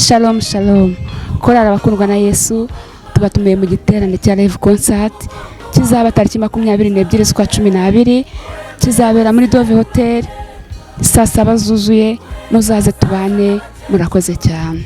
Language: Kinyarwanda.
Shalom shalom, korali Abakundwa na Yesu tubatumiye mu giterane cya live concert kizaba tariki 22 z'ukwa 12, kizabera muri Dove Hotel saa 7 zuzuye. Muzaze tubane, murakoze cyane.